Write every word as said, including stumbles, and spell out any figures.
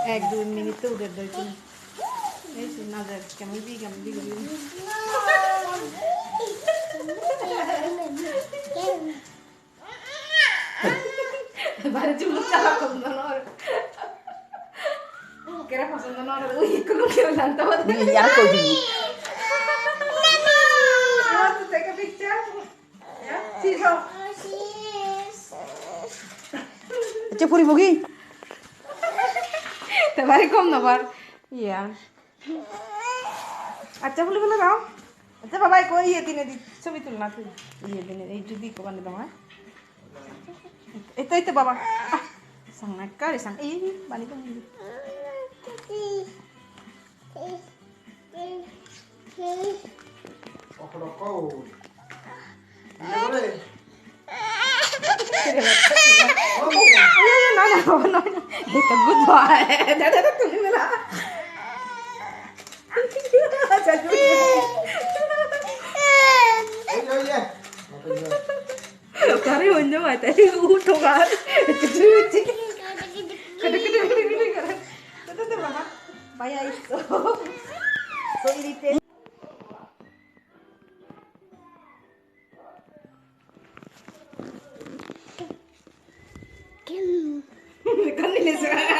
Ek dui minute to uder doi tumi. Ei si najer, kemon di, kemon di guri. Bare chumuk chala posondo nw or. Kere posondo nw or. Ui, ikko lukki oilan to. Ni yar koi di. You want to take a picture? Yeah? See, so. Accha, puribo ki? Te bari gom nw par. Iya. Accha, puli puli daw. Accha, baba, ekko iye dine di, sobi tulna tui. Iye dine, ei judi ekko bane daw, ha? Eto, eto, baba. Ah, sang ekka, sang. Ei, ei, bani daw. Okko, okko. Iye gore. Iye, iye, no, no, no, no. Ei to good boy. Da, da, da, tumi mela. Ei, ei, ei. Tare honno mai, tare uto gar. Kede, kede, kede, kede, kede. Kede, kede, baba. Bhaiya, isto. So irritated. Kan ini suara.